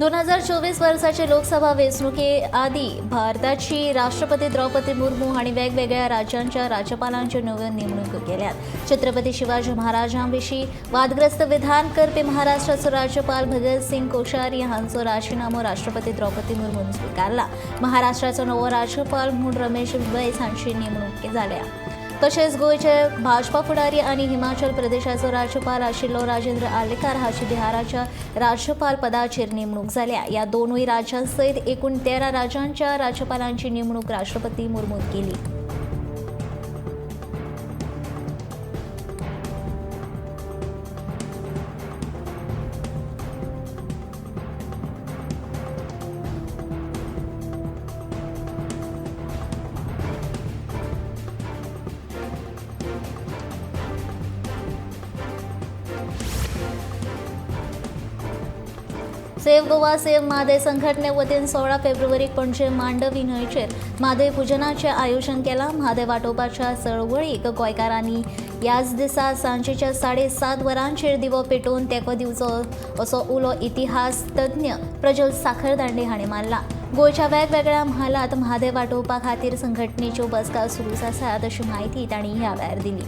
2024 वर्साचे लोकसभा वेंचणुके आदी भारताची राष्ट्रपती द्रौपदी मुर्मू हांणी वेगवेगळ्या राज्यांच्या राज्यपालांच्यो नव्यो नेमणुको केल्यात. छत्रपती शिवाजी महाराजां विशीं वादग्रस्त विधान करपी महाराष्ट्राचो राज्यपाल भगतसिंग कोश्यारी हांचो राजीनामो राष्ट्रपती द्रौपदी मुर्मून स्विकारला. महाराष्ट्राचो नवो राज्यपाल म्हूण रमेश बैस हांची नेमणूक जाल्या. तशेंच गोंयचे भाजपा फुडारी आनी हिमाचल प्रदेशाचो राज्यपाल आशिल्लो राजेंद्र आर्लेकार हाची बिहाराच्या राज्यपाल पदाचेर नेमणूक जाल्या. ह्या दोनूय राज्यां सयत एकूण 13 राज्यांच्या राज्यपालांची नेमणूक राष्ट्रपती मुर्मून केली. सेव्ह गोवा सेव्ह म्हादय संघटने वतीन 16 फेब्रुवारीक पणजे मांडवी न्हंयचेर म्हादय पुजनाचें आयोजन केलां. म्हादय वाटोवपाच्या चळवळीक गोंयकारांनी ह्याच दिसा सांजेच्या 7:30 वरांचेर दिवो पेटोवन तेंको दिवचो असो उलो इतिहास तज्ञ प्रजल साखरदांडे हांणी मारला. गोंयच्या वेगवेगळ्या म्हालांत म्हादय वाटोवपा खातीर संघटनेच्यो बसका सुरूच आसात अशी म्हायती तांणी ह्या वेळार दिली.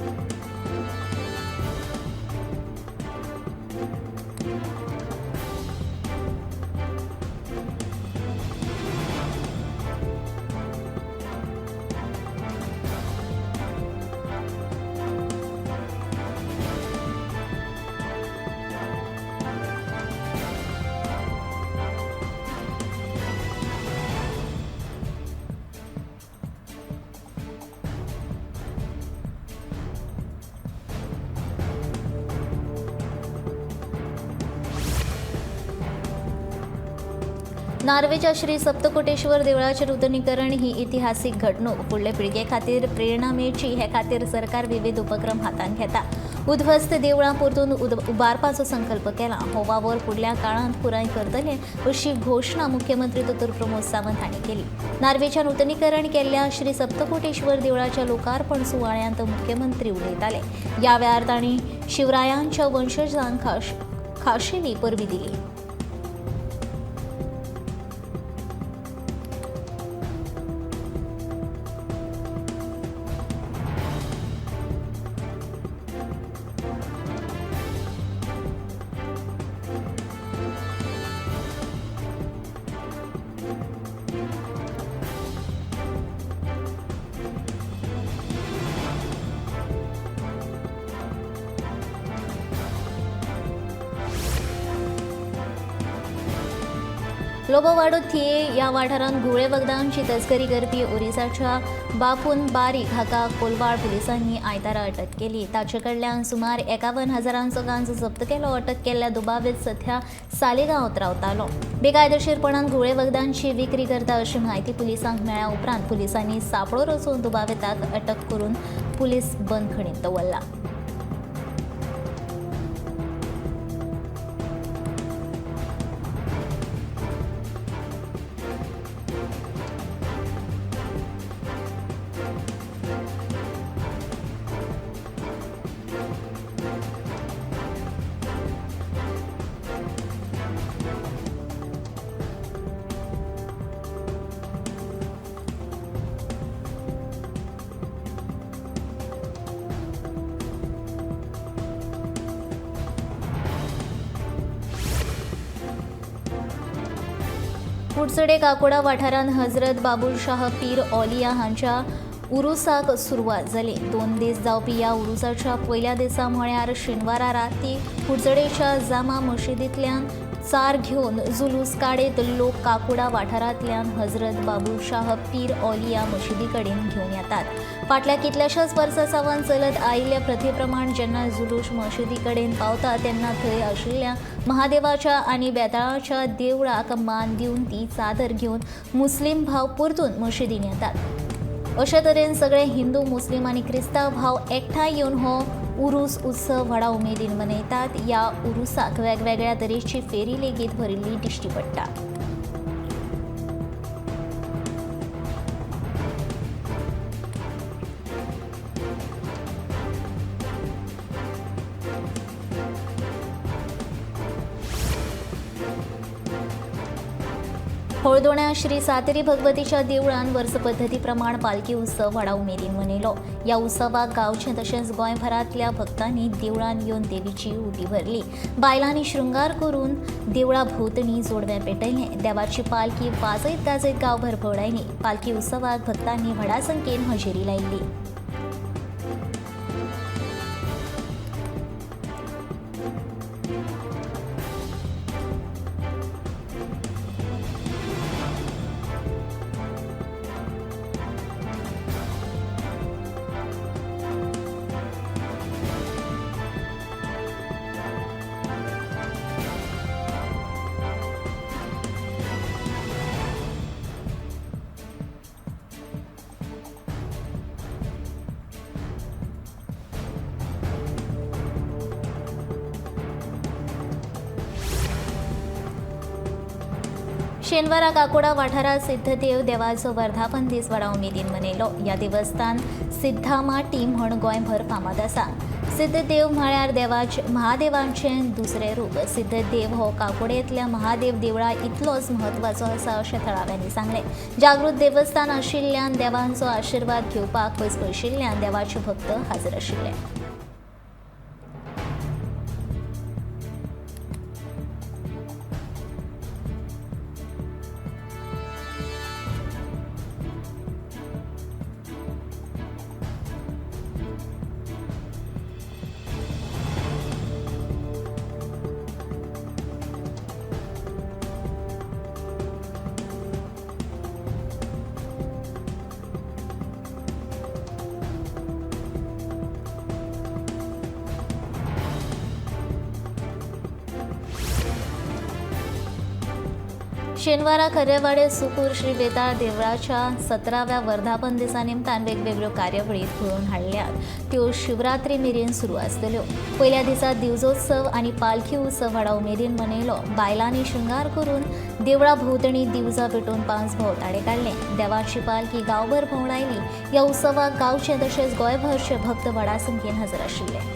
नार्वेच्या श्री सप्तकोटेश्वर देवळाचें नूतनीकरण ही इतिहासीक घडणूक फुडले पिळगे खातीर प्रेरणा मेळची हे खातीर सरकार विविध उपक्रम हातांत घेता. उद्ध्वस्त देवळां परतून उबारपाचो संकल्प केला. हो वावर फुडल्या काळांत पुराय करतले अशी घोशणा मुख्यमंत्री दोतोर प्रमोद सावंत हांणी केली. नार्वेच्या नूतनीकरण केल्ल्या श्री सप्तकोटेश्वर देवळाच्या लोकार्पण सुवाळ्यांत मुख्यमंत्री उलयताले. ह्या वेळार तांणी शिवरायांच्या वंशजांक खाशेली परबीं दिली. लोबोवाडो थिये ह्या वाठारांत घुंवळे वखदांची तस्करी करपी ओरिसाच्या बापून बारीक हाका कोलवाळ पुलिसांनी आयतारा अटक केली. ताचे कडल्यान सुमार 51,000 गांजो जप्त केलो. अटक केल्ल्या दुबावीत सध्या सालेगांवांत रावतालो. बेकायदेशीरपणान घुंवळे वखदांची विक्री करता अशी म्हायती पुलिसांक मेळ्ळ्या उपरांत पुलिसांनी सापळो रचून दुबाविताक अटक करून पुलीस बंदखणींत दवरला. कुडचडे काकोडा वाठारांत हजरत बाबुलशाह पीर ओलिया हांच्या उरुसाक सुरवात जाली. 2 दीस जावपी ह्या उरुसाच्या पयल्या दिसा म्हळ्यार शेनवारा राती कुडचडेच्या जामा मशिदींतल्यान चार घेवन जुलूस काडीत लोक काकोडा वाठारांतल्यान हजरत बाबुलशाह पीर ओलिया मशिदी कडेन घेवन येतात. फाटल्या कितल्याशाच वर्सां सावन चलत आयिल्ल्या प्रथे प्रमाण जेन्ना जुलूस मशिदी कडेन पावता तेन्ना थंय आशिल्ल्या महादेवाच्या आनी बेताळाच्या देवळाक मान दिवन ती चादर घेवन मुस्लीम भाव परतून मशिदीन येतात. अशे तरेन सगळे हिंदू, मुस्लीम आनी क्रिस्तांव भाव एकठांय येवन हो उरूस उत्सव व्हडा उमेदीन मनयतात. ह्या उरुसाक वेगवेगळ्या तरेची फेरी लेगीत भरिल्ली दिश्टी पडटा. हळदोण्या श्री सातेरी भगवतीच्या देवळान वर्स पद्दती प्रमाण पालखी उत्सव व्हडा उमेदीन मनयलो. ह्या उत्सवाक गांवचे तशेंच गोंयभरांतल्या भक्तांनी देवळान येवन देवीची उटी भरली. बायलांनी शृंगार करून देवळा भोंवतणी जोडवें पेटयलें. देवाची पालखी वाजयत गाजयत गांवभर भोंवडायली. पालखी उत्सवाक भक्तांनी व्हडा संख्येन हजेरी लायिल्ली. शेनवारा काकोडा वाठारात सिद्धदेव देवाचो वर्धापन दीस व्हडा उमेदीन मनयलो. ह्या देवस्थान सिद्धामाटी म्हण गोंयभर फामाद आसा. सिद्धदेव म्हळ्यार देवाचे महादेवांचें दुसरें रूप. सिद्धदेव हो काकोडेंतल्या महादेव देवळा इतलोच म्हत्वाचो आसा अशें थळाव्यांनी सांगलें. जागृत देवस्थान आशिल्ल्यान देवांचो आशिर्वाद घेवपाक पयस पयशिल्ल्यान देवाचे भक्त हाजीर आशिल्ले. शेनवारा खरेवाडे सुकूर श्री वेताळ देवळाच्या 17व्या वर्धापन दिसा निमतान वेगवेगळ्यो कार्यावळी घडोवन हाडल्यात. त्यो शिवरात्री मेरेन सुरू आसतल्यो. पयल्या दिसा दिवजोत्सव आनी पालखी उत्सव व्हडा उमेदीन मनयलो. बायलांनी शृंगार करून देवळा भोंवतणी दिवजां पेटोवन 5 भोंवताडे काडले. देवाची पालखी गांवभर भोंवडायली. ह्या उत्सवाक गांवचे तशेंच गोंयभरचे भक्त व्हडा संख्येन हजर आशिल्ले.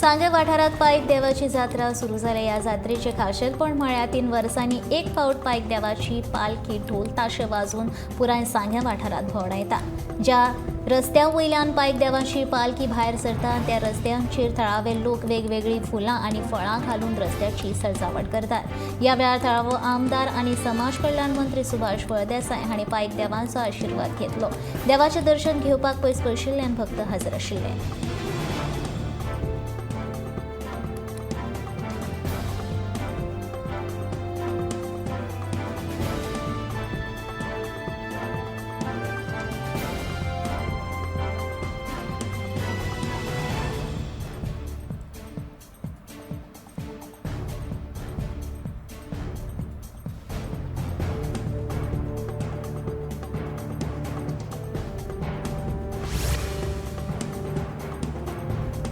सांगे वाठारात पायक देवाची जात्रा सुरू जाल्या. ह्या जात्रेचें खाशेलपण म्हळ्यार 3 वर्सांनी एक फावट पायक देवाची पालखी ढोल ताशे वाजोवन पुराय सांगे वाठारात भोंवडायता. ज्या रस्त्या वयल्यान पायक देवाची पालखी भायर सरता त्या रस्त्यांचेर थळावे लोक वेगवेगळीं फुलां आनी फळां घालून रस्त्याची सजावट करतात. ह्या वेळार थळावो आमदार आनी समाज कल्याण मंत्री सुभाष फळदेसाय हांणी पायक देवांचो आशिर्वाद घेतलो. देवाचें दर्शन घेवपाक पयस पयशिल्ल्यान भक्त हजर आशिल्ले.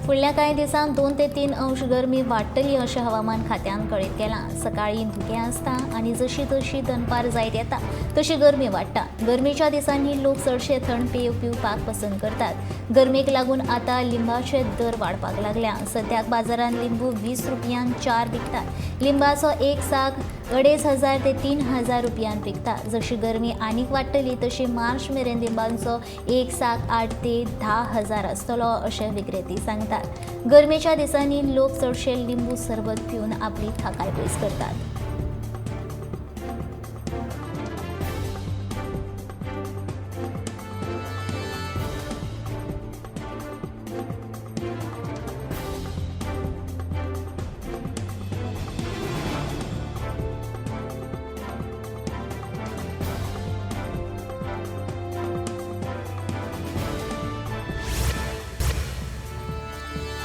फुडल्या कांय दिसांत 2 ते 3 अंश गरमी वाडटली अशें हवामान खात्यान कळीत केलां. सकाळीं धुकें आसता आनी जशी जशी दनपार जायत येता तशी गरमी वाडटा. गरमेच्या दिसांनी लोक चडशे थंड पेय पिवपाक पसंत करतात. गरमेक लागून आतां लिंबाचे दर वाडपाक लागल्या. सद्याक बाजारांत लिंबू 20 रुपयान 4 विकतात. लिंबाचो एक साक 2500 ते 3000 रुपयान विकता. जशी गरमी आनीक वाडटली तशी मार्च मेरेन लिंबांचो एक साक 8 ते 10 हजार आसतलो अशें विक्रेती सांगतात. गरमेच्या दिसांनी लोक चडशे लिंबू सरबत पिवन आपली थाकाय पयस करतात.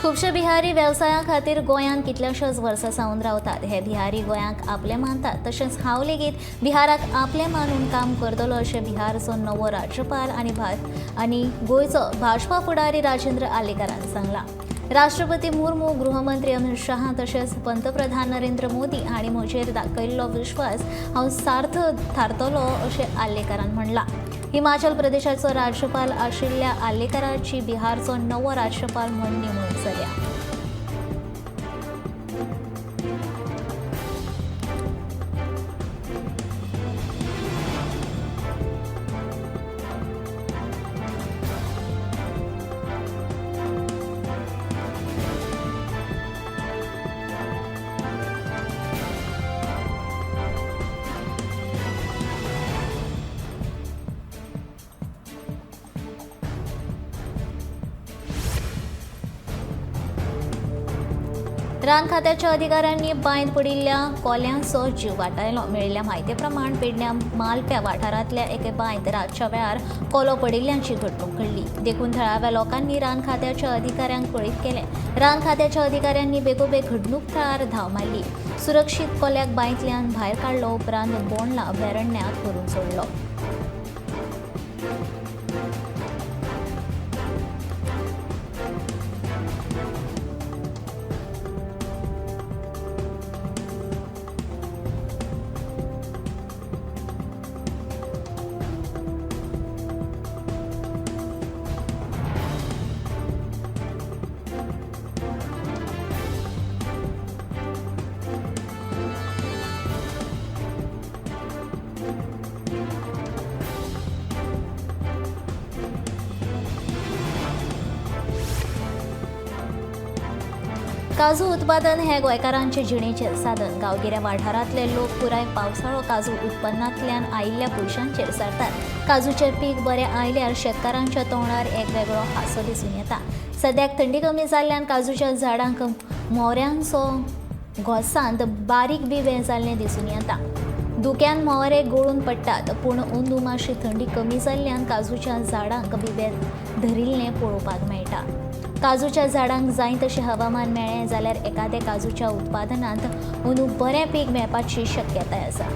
खुबशे बिहारी वेवसाया खातीर गोंयांत कितल्याशाच वर्सां सावन रावतात. हे बिहारी गोंयांक आपले मानतात, तशेंच हांव लेगीत बिहाराक आपले मानून काम करतलो अशें बिहारचो नवो राज्यपाल आनी गोंयचो भाजपा फुडारी राजेंद्र आर्लेकरान सांगलां. राष्ट्रपती मुर्मू, गृहमंत्री अमित शाह तशेंच पंतप्रधान नरेंद्र मोदी हांणी म्हजेर दाखयल्लो विश्वास हांव सार्थ थारतलो अशें आर्लेकरान म्हणलां. हिमाचल प्रदेशाचो राज्यपाल आशिल्ल्या आर्लेकराची बिहारचो नवो राज्यपाल म्हूण नेमणूक जाल्या. रान खात्याच्या अधिकाऱ्यांनी बांयत पडिल्ल्या कोल्यांचो जीव वाटायलो. मेळिल्ल्या म्हायती प्रमाण पेडण्या मालप्या वाठारांतल्या एके बांयत रातच्या वेळार कोलो पडिल्ल्याची घडणूक घडली. देखून थळाव्या लोकांनी रान खात्याच्या अधिकाऱ्यांक कळीत केलें. रान खात्याच्या अधिकाऱ्यांनी बेगोबेग घडणूक थळार धांव मारली. सुरक्षीत कोल्याक बांयतल्यान भायर काडलो उपरांत बोंडला अभयारण्यात व्हरून सोडलो. काजू उत्पादन हे गोंयकारांचे जिणेचें साधन. गांवगिऱ्या वाठारांतले लोक पुराय पावसाळो काजू उत्पन्नांतल्यान आयिल्ल्या पयशांचेर सारतात. काजूचें पीक बरें आयल्यार शेतकारांच्या तोंडार एक वेगळो हांसो दिसून येता. सद्याक थंडी कमी जाल्ल्यान काजूच्या झाडांक मोऱ्यांचो घोसांत बारीक बिवे जाल्लें दिसून येता. धुक्यान मोरे गळून पडटात, पूण अंदू मातशी थंडी कमी जाल्ल्यान काजूच्या झाडांक बिवे धरिल्लें पळोवपाक मेळटा. काजूच्या झाडांक जाय तशें हवामान मेळ्ळें जाल्यार एकाद्या काजूच्या उत्पादनांत अंदू बरें पीक मेळपाची शक्यताय आसा.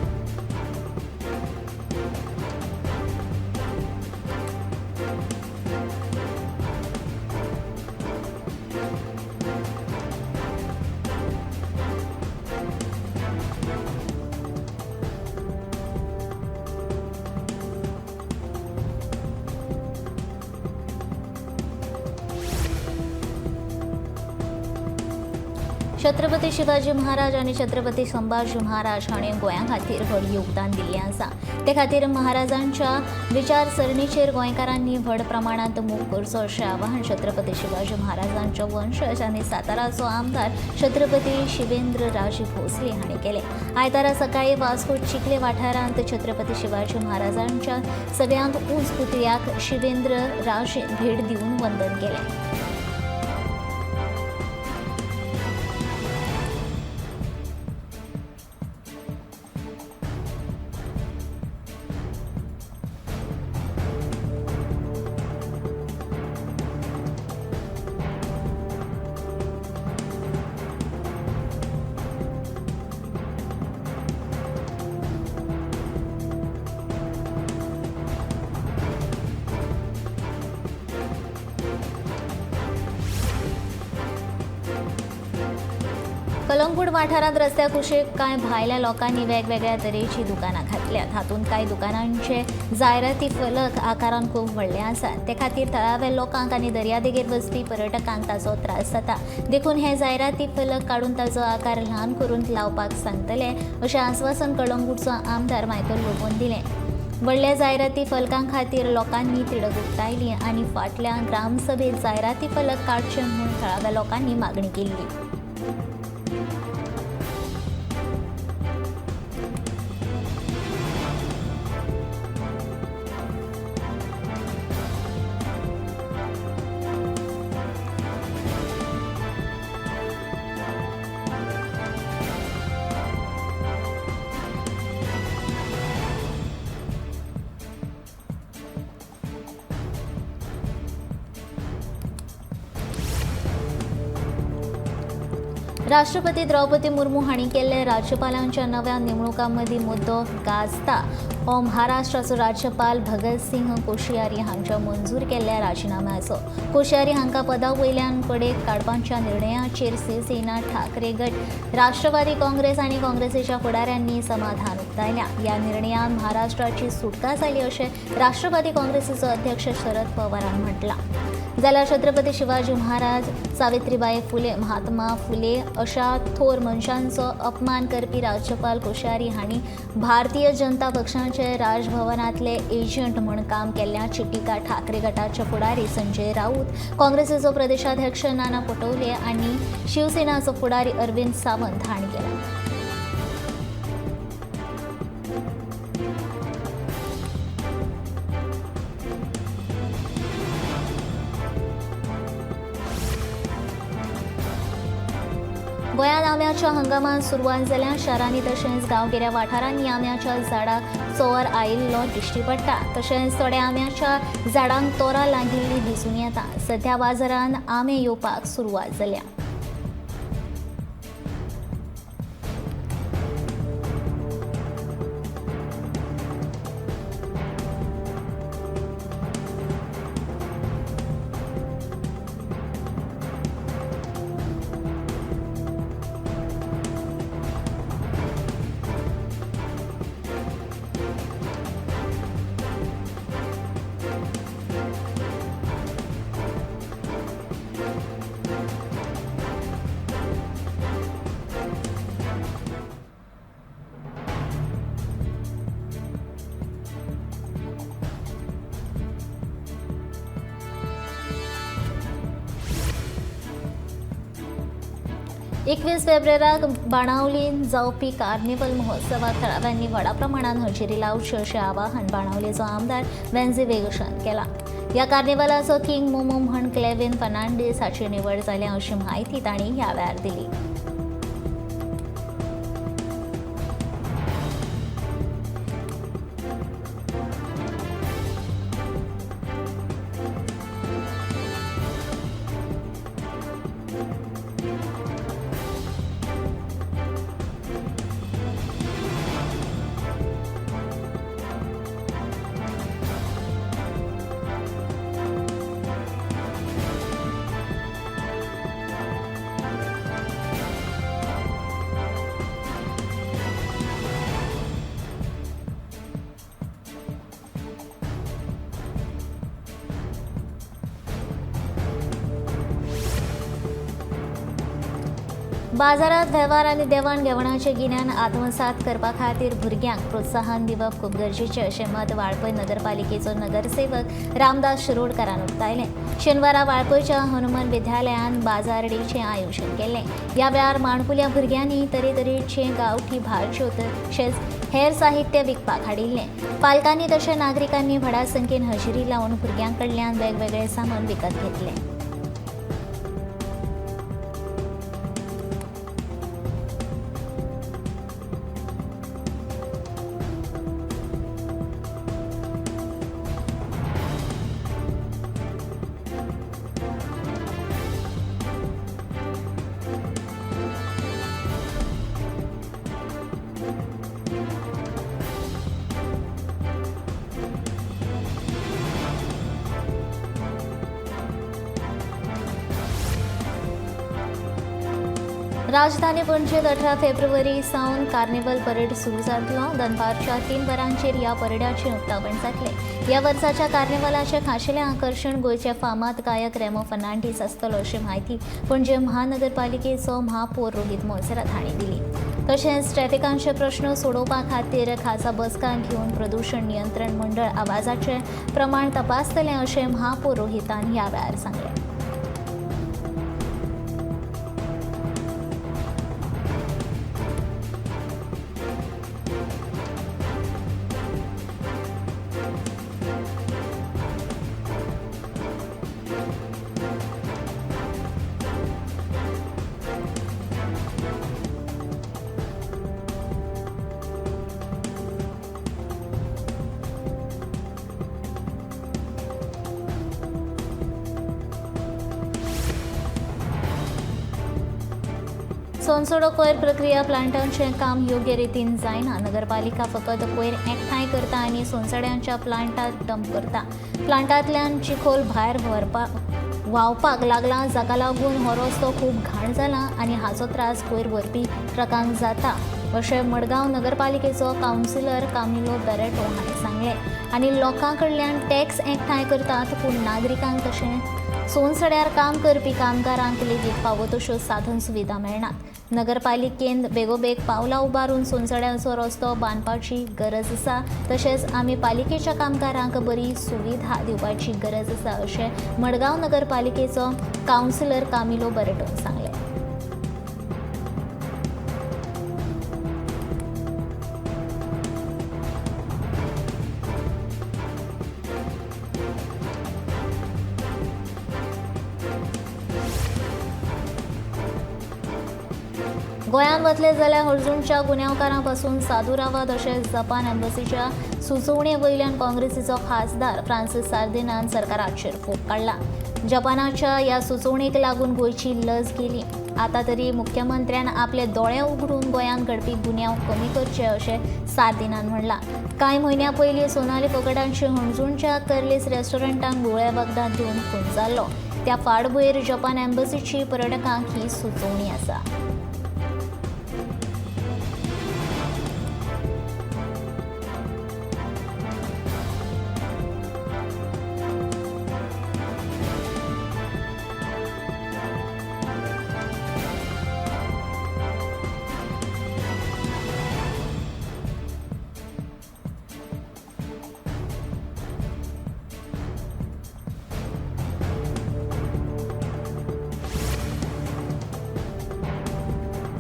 छत्रपती शिवाजी महाराज आनी छत्रपती संभाजी महाराज हांणी गोंया खातीर व्हड योगदान दिल्लें आसा. ते खातीर महाराजांच्या विचारसरणीचेर गोंयकारांनी व्हड प्रमाणांत मोग करचो अशें आवाहन छत्रपती शिवाजी महाराजांचो वंशज आनी साताराचो आमदार छत्रपती शिवेंद्र राजे भोसले हांणी केलें. आयतारा सकाळीं वास्को चिखले वाठारांत छत्रपती शिवाजी महाराजांच्या सगळ्यांत उंच पुतळ्याक शिवेंद्र राजे भेट दिवन वंदन केलें. कलंगूट वाठारांत रस्त्या कुशीक कांय भायल्या लोकांनी वेगवेगळ्या तरेची दुकानां घातल्यात. हातूंत कांय दुकानांचे जायराती फलक आकारान खूब व्हडले आसात. ते खातीर थळाव्या लोकांक आनी दर्यादेगेर वचपी पर्यटकांक ताचो त्रास जाता. देखून हे जायराती फलक काडून ताचो आकार ल्हान करून लावपाक सांगतले अशें आस्वासन कलंगूटचो आमदार मायकल लोबोन दिलें. व्हडल्या जायराती फलकां खातीर लोकांनी तिडक उक्तायली आनी फाटल्या ग्रामसभेत जायराती फलक काडचे म्हूण थळाव्या लोकांनी मागणी केल्ली. राष्ट्रपती द्रौपदी मुर्मू हांणी केल्ले राज्यपालांच्या नव्या नेमणुकां मदीं मुद्दो गाजता हो महाराष्ट्राचो राज्यपाल भगतसिंह कोश्यारी हांच्या मंजूर केल्ल्या राजिनाम्याचो। कोश्यारी हांकां पदा वयल्यान कडेक काडपाच्या निर्णयाचेर शिवसेना ठाकरे गट, राष्ट्रवादी काँग्रेस आनी काँग्रेसीच्या फुडाऱ्यांनी समाधान उक्तायल्या। ह्या निर्णयान महाराष्ट्राची सुटका जाली अशें राष्ट्रवादी काँग्रेसीचो अध्यक्ष शरद पवारान म्हटलां। जाल्यार छत्रपती शिवाजी महाराज, सावित्रीबाई फुले, महात्मा फुले अशा थोर मनशांचो अपमान करपी राज्यपाल कोश्यारी हांणी भारतीय जनता पक्षाचे राजभवनांतले एजंट म्हूण काम केल्ल्याची टिका ठाकरे गटाचे फुडारी संजय राऊत, काँग्रेसीचो प्रदेशाध्यक्ष नाना पटोले आनी शिवसेनाचो फुडारी अरविंद सावंत हांणी केला। गोंयांत आंब्याच्या हंगामांत सुरवात जाल्या। शारांनी तशेंच गांवगिऱ्या वाठारांनी आंब्याच्या झाडाक चोर आयिल्लो दिश्टी पडटा। तशेंच थोड्या आंब्याच्या झाडांक तोरां लागिल्लीं दिसून येता। सध्या बाजारांत आंबे येवपाक सुरवात जाल्या। एकवीस फेब्रुवाराक बाणावलीन जावपी कार्निवल महोत्सवाक थळाव्यांनी व्हडा प्रमाणात हजेरी लावची अशें आवाहन बाणावलीचो आमदार वेन्झी वेगुशान केलां। ह्या कार्निवलाचो किंग मोमो म्हण क्लेविन फर्नांडीस हाची निवड जाल्या अशी म्हायती तांणी ह्या वेळार दिली। बाजारात वेव्हार आनी देवाण घेवाणाचें गिन्यान आत्मसात करपा खातीर भुरग्यांक प्रोत्साहन दिवप खूब गरजेचें अशें मत वाळपय नगरपालिकेचो नगरसेवक रामदास शिरोडकारान उक्तायलें। शेनवारा वाळपयच्या हनुमान विद्यालयान बाजार डेचें आयोजन केल्लें। ह्या वेळार माणकुल्या भुरग्यांनी तरेतरेचे गांवठी भाजयो तशेंच हेर साहित्य विकपाक हाडिल्लें। पालकांनी तशें नागरिकांनी व्हडा संख्येन हजेरी लावन भुरग्यां कडल्यान वेगवेगळे सामान विकत घेतलें। राजधानी पणजेत 18 फेब्रुवारी सावन कार्निवल परेड सुरू जातलो। दनपारच्या 3 वरांचेर ह्या परेडाचें उक्तावण जातलें। ह्या वर्साच्या कार्निवलाचें खाशेलें आकर्शण गोंयचे फामाद गायक रेमो फर्नांडीस आसतलो अशी म्हायती पणजे महानगरपालिकेचो महापौर रोहित मोन्सेरात हांणी दिली। तशेंच ट्रॅफिकांचे प्रश्न सोडोवपा खातीर खासा बसका घेवन प्रदूशण नियंत्रण मंडळ आवाजाचें प्रमाण तपासतलें अशें महापौर रोहितान ह्या वेळार सांगलें। सोनसडो कोयर प्रक्रिया प्लांटांचें काम योग्य रितीन जायना. नगरपालिका फकत कोयर एकठांय करता आनी सोनसड्यांच्या प्लांटात डंप करता. प्लांटांतल्यान चिखोल भायर व्हांवपाक लागला, जाका लागून हो रस्तो खूब घाण जाला आनी हाचो त्रास कोयर व्हरपी ट्रकांक जाता अशें मडगांव नगरपालिकेचो कावन्सिलर कामिलो बॅरेटो हांणी सांगलें. आनी लोकां कडल्यान टॅक्स एकठांय करतात, पूण नागरिकांक तशें सोनसड्यार काम करपी कामगारांक लेगीत फावो तश्यो साधन सुविधा मेळनात. नगरपालिकेन बेगोबेग पावलां उबारून सोनसड्यांचो रस्तो बांदपाची गरज आसा, तशेंच आमी पालिकेच्या कामगारांक बरी सुविधा दिवपाची गरज आसा अशें मडगांव नगरपालिकेचो कावन्सिलर कामिलो बॅरेटोन सांगलें. गोंयांत वतले जाल्यार हळजुणच्या गुन्यांवकारां पासून सादूर रावात अशें जपान एम्बसीच्या सुचोवणे वयल्यान काँग्रेसीचो खासदार फ्रांसीस सार्दिनान सरकाराचेर फोग काडला. जपानाच्या ह्या सुचोवणेक लागून गोंयची लज गेली. आतां तरी मुख्यमंत्र्यान आपले दोळे उगडून गोंयांत घडपी गुन्यांव कमी करचे अशें सार्दिनान म्हणलां. कांय म्हयन्यां पयलीं सोनाली फोगटांची हणजूणच्या कर्लीस रेस्टॉरंटांत गुळे वखदां दिवन खून जाल्लो. त्या फाटभुंयेर जपान एम्बसीची पर्यटकांक ही सुचोवणी आसा.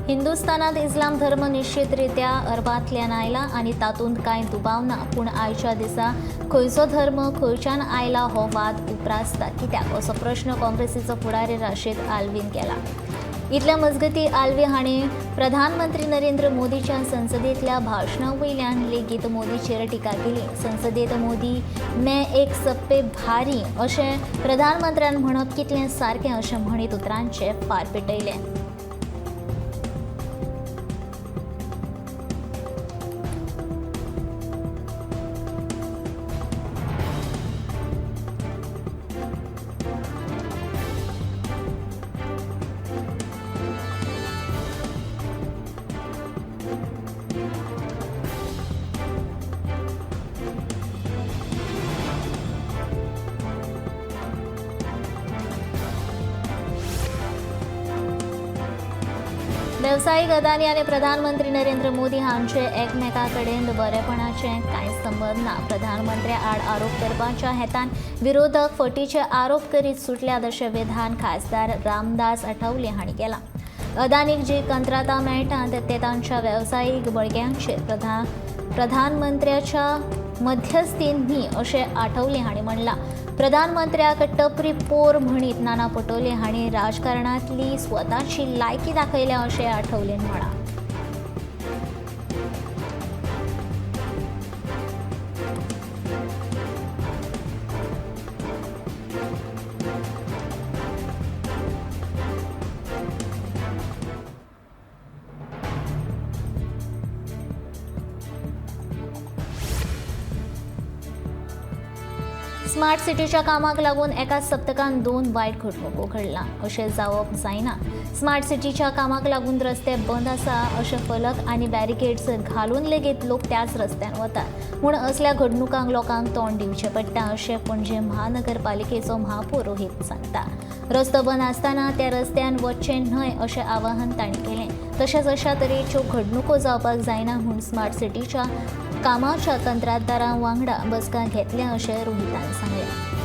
हिंदुस्थानात इस्लाम धर्म निश्चितरित्या अरबांतल्यान आयला आनी तातूंत कांय दुबाव ना, पूण आयच्या दिसा खंयचो धर्म खंयच्यान आयला हो वाद उप्रासता कित्याक असो प्रश्न काँग्रेसीचो फुडारी राशीद आल्वीन केला. इतल्या मजगती आल्वी हांणी प्रधानमंत्री नरेंद्र मोदीच्या संसदेंतल्या भाशणा वयल्यान लेगीत मोदीचेर टिका केली. संसदेंत मोदी मैं एक सप्पे भारी अशें प्रधानमंत्र्यान म्हणप कितलें सारकें अशें म्हणीत उतरांचे फार पेटयले. वेवसायीक अदानी आनी प्रधानमंत्री नरेंद्र मोदी हांचे एकमेकां कडेन बरेपणाचे कांय संबंद ना. प्रधानमंत्र्या आड आरोप करपाच्या हेतान विरोधक फटीचे आरोप करीत सुटल्यात अशें विधान खासदार रामदास आठवले हांणी केलां. अदानीक जी कंत्राटां मेळटात ते तांच्या वेवसायीक बळग्यांचेर प्रधानमंत्र्याच्या मध्यस्थीन न्ही अशें आठवले हांणी म्हणलां. प्रधानमंत्र्याक टपरी पोर म्हणीत नाना पटोले हांणी राजकारणांतली स्वताची लायकी दाखयल्या अशें आठवलेन म्हळां. स्मार्ट सिटीच्या कामाक लागून एका सप्तकान 2 वायट घडणुको घडला अशें जावप जायना. स्मार्ट सिटीच्या कामाक लागून रस्ते बंद आसा अशें फलक आनी बॅरिकेड्स घालून लेगीत लोक त्याच रस्त्यान वतात, म्हूण असल्या घडणुकांक लोकांक तोंड दिवचें पडटा अशें पणजे महानगरपालिकेचो महापौर रोहीत सांगता. रस्तो बंद आसतना त्या रस्त्यान वचचें न्हय अशें आवाहन तांणी केलें. तशेंच अशा तरेच्यो घडणुको जावपाक जायना म्हूण स्मार्ट सिटीच्या कामाच्या कंत्राटदारां वांगडा बसका घेतल्या अशें रोहितान सांगलें.